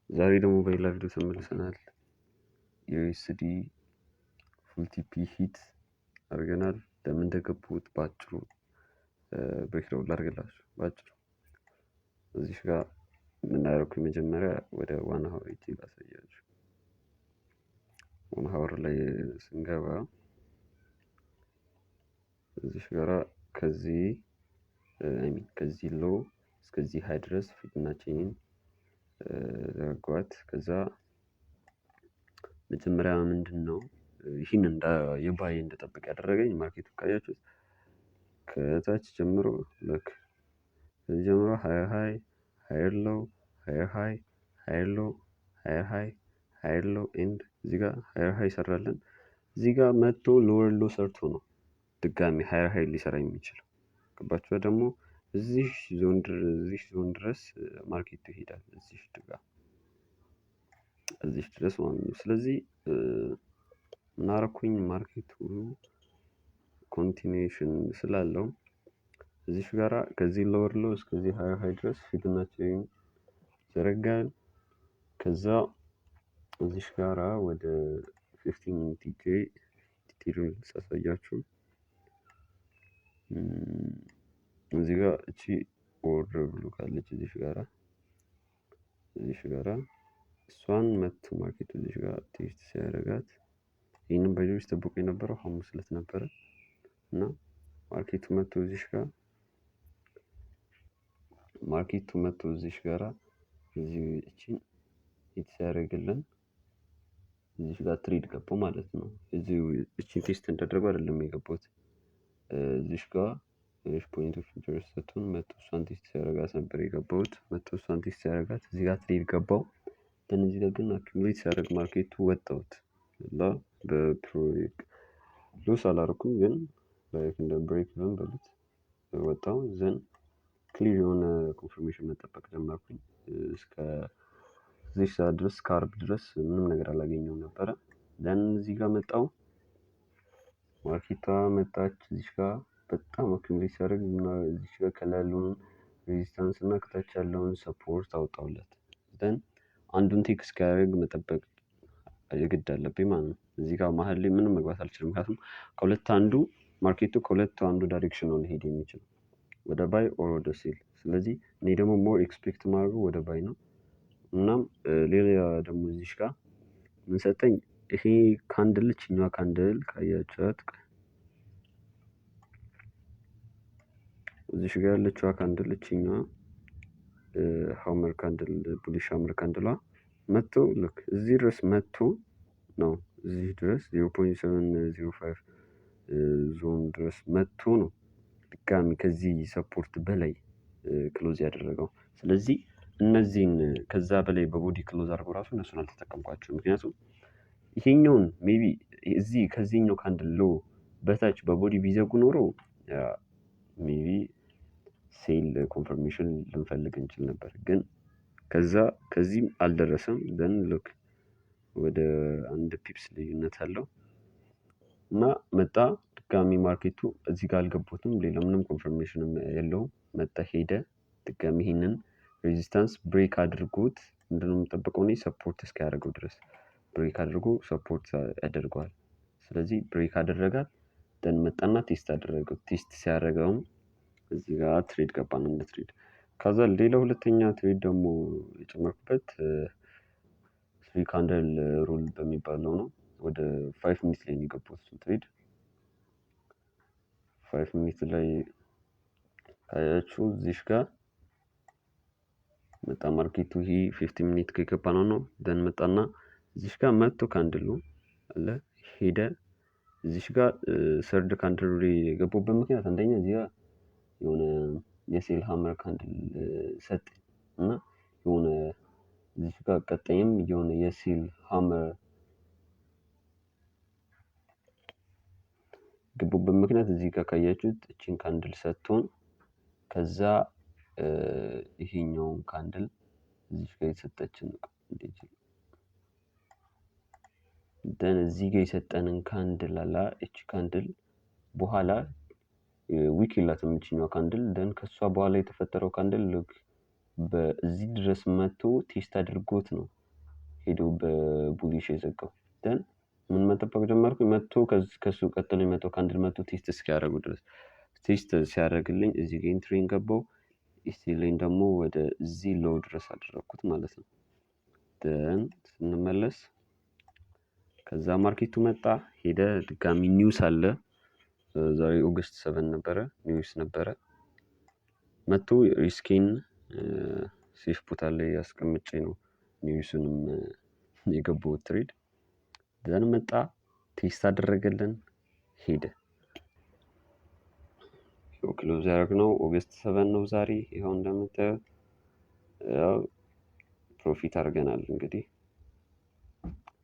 ዛሬ ደግሞ በሌላ ቪዲዮ ተመልሰናል። USD full TP hit አድርገናል። ለምን እንደገቡት በአጭሩ breakdown ላድርግላችሁ። በአጭሩ እዚህ ጋር የምናደርገው መጀመሪያ ወደ 1 hour ሄጄ ላሳያችሁ። 1 hour ላይ ስንገባ እዚህ ጋራ ከዚህ I mean ከዚህ low እስከዚህ high ድረስ Fibonacci ን ዘረጓት። ከዛ መጀመሪያ ምንድን ነው ይህን እንደ የ buy እንድጠብቅ ያደረገኝ market ኡ ካያችሁት ከታች ጀምሮ፣ ልክ ከዚህ ጀምሮ higher high፣ higher low፣ higher high፣ higher low፣ higher high፣ higher low and እዚህ ጋር higher high ይሰራልን። እዚህ ጋር መጥቶ lower low ሰርቶ ነው ድጋሚ higher high ሊሰራ የሚችለው። ገባችሁ? ደግሞ እዚህ ዞን ድረስ market ኡ ይሄዳል። እዚህ ጋር እዚህ ድረስ ማለት ነው። ስለዚህ ምን አደረኩኝ? Market ኡ continuation ስላለው እዚህ ጋራ ከዚህ lower low እስከዚህ higher high ድረስ Fibonacci ን ዘረጋን። ከዛ እዚህ ጋራ ወደ 15 minute ሄጄ detail ኡን ሳሳያችሁ እዚህ ጋር እቺ order block አለች። እዚህ ጋራ እሷን መቶ market ኡ እዚህ ጋር test ሲያደርጋት፣ ይህንን በሌሎች ጠብቆ የነበረው ሐሙስ ዕለት ነበረ እና market ኡ መቶ እዚህ ጋራ እዚህ እቺን hit ሲያደርግልን እዚህ ጋር trade ገባው ማለት ነው። እዚህ እቺን test እንዳደረገው አይደለም የገባሁት። እዚህ ጋር ትንሽ point of interest ሰጥቶን መቶ እሷን test ሲያደርጋት ነበር የገባሁት። መቶ እሷን test ሲያደርጋት እዚህ ጋር trade ገባው። ግን እዚህ ጋር ግን accumulate ሲያደርግ market ኡ ወጣሁት እና በፕሮጀክት loss አላረኩም፣ ግን like እንደ break even በሉት ወጣሁ። Then clear የሆነ confirmation መጠበቅ ጀመርኩኝ። እስከ እዚህ ሰዓት ድረስ፣ እስከ አርብ ድረስ ምንም ነገር አላገኘሁም ነበረ። Then እዚህ ጋር መጣሁ። Market ኧ መጣች፣ እዚህ ጋር በጣም accumulate ሲያደርግ እና እዚህ ጋር ከላይ ያለውን resistance እና ከታች ያለውን support አወጣሁለት። Then አንዱን take እስኪያደርግ መጠበቅ የግድ አለብኝ ማለት ነው። እዚህ ጋር መሀል ላይ ምንም መግባት አልችልም። ምክንያቱም ከሁለት አንዱ market ኡ ከሁለቱ አንዱ direction ነው ሊሄድ የሚችለው፣ ወደ buy or ወደ sell። ስለዚህ እኔ ደግሞ more expect ማድረገው ወደ buy ነው። እናም ሌላ ደግሞ እዚህ ጋር ምን ሰጠኝ? ይሄ candle፣ እችኛዋ candle ካያችኋት፣ እዚህ ጋር ያለችዋ candle፣ እችኛዋ hammer candle፣ bullish hammer candle ኧ መጥቶ ልክ እዚህ ድረስ መጥቶ ነው፣ እዚህ ድረስ 0.705 ዞን ድረስ መጥቶ ነው ድጋሚ ከዚህ support በላይ close ያደረገው። ስለዚህ እነዚህን ከዛ በላይ በ body close አድርጎ ራሱ እነሱን አልተጠቀምኳቸውም። ምክንያቱም ይሄኛውን maybe እዚህ ከዚህኛው candle low በታች በ body ቢዘጉ ኖሮ maybe sell confirmation ልንፈልግ እንችል ነበር። ግን ከዛ ከዚህም አልደረሰም። Then look፣ ወደ አንድ pips ልዩነት አለው እና መጣ ድጋሚ market ኡ። እዚህ ጋር አልገቡትም። ሌላ ምንም confirmation ም የለውም። መጣ፣ ሄደ። ድጋሚ ይሄንን resistance break አድርጎት ምንድነው የምጠብቀው እኔ? Support እስኪያደርገው ድረስ break አድርጎ support ያደርገዋል። ስለዚህ break አደረጋት፣ then መጣና test አደረገው። Test ሲያደርገውም እዚህ ጋር trade ገባን እንደ trade። ከዛ ሌላ ሁለተኛ trade ደግሞ የጨመርኩበት three candle rule በሚባለው ነው። ወደ 5 minute ላይ የሚገቡት እሱ trade 5 minute ላይ ካያችሁ እዚህ ጋር መጣ market ኡ። ይሄ 15 minute ከገባ ነው። Then መጣና እዚህ ጋር መጥቶ candle ኡ አለ ሄደ። እዚህ ጋር third candle ኡ የገቡበት ምክንያት አንደኛ እዚህ ጋር የሆነ የ sell hammer candle ሰጠኝ እና የሆነ እዚህ ጋር ቀጣይም የሆነ የ sell hammer ገቡበት ምክንያት እዚህ ጋር ካያችሁት እቺን candle ሰጥቶን ከዛ ይሄኛውን candle እዚህ ጋር የሰጠችን፣ then እዚህ ጋር የሰጠንን candle አላ እቺ candle በኋላ wick የላትም እችኛዋ candle። Then ከሷ በኋላ የተፈጠረው candle ልክ በዚህ ድረስ መጥቶ test አድርጎት ነው። ሄዶ በ bullish የዘጋው። Then ምን መጠበቅ ጀመርኩኝ? መጥቶ ከሱ ቀጥሎ የመጣው candle መጥቶ test እስኪያደርጉ ድረስ። Test ሲያደርግልኝ እዚህ ጋ entry ን ገባው። SL ኤን ደግሞ ወደ እዚህ low ድረስ አደረግኩት ማለት ነው። Then ስንመለስ ከዛ market ኡ መጣ ሄደ። ድጋሚ news አለ። ዛሬ August 7 ነበረ፣ news ነበረ። መጥቶ risk ኤን safe ቦታ ላይ አስቀምጬ ነው news ኡንም የገባሁት trade። Then መጣ፣ test አደረገልን፣ ሄደ። Close ያደረግነው August 7 ነው ዛሬ። ይኸው እንደምታዩት ያው profit አድርገናል። እንግዲህ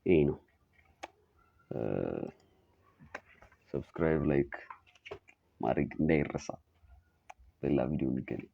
ይሄ ነው። Subscribe፣ like ማድረግ እንዳይረሳ። በሌላ ቪዲዮ እንገናኝ።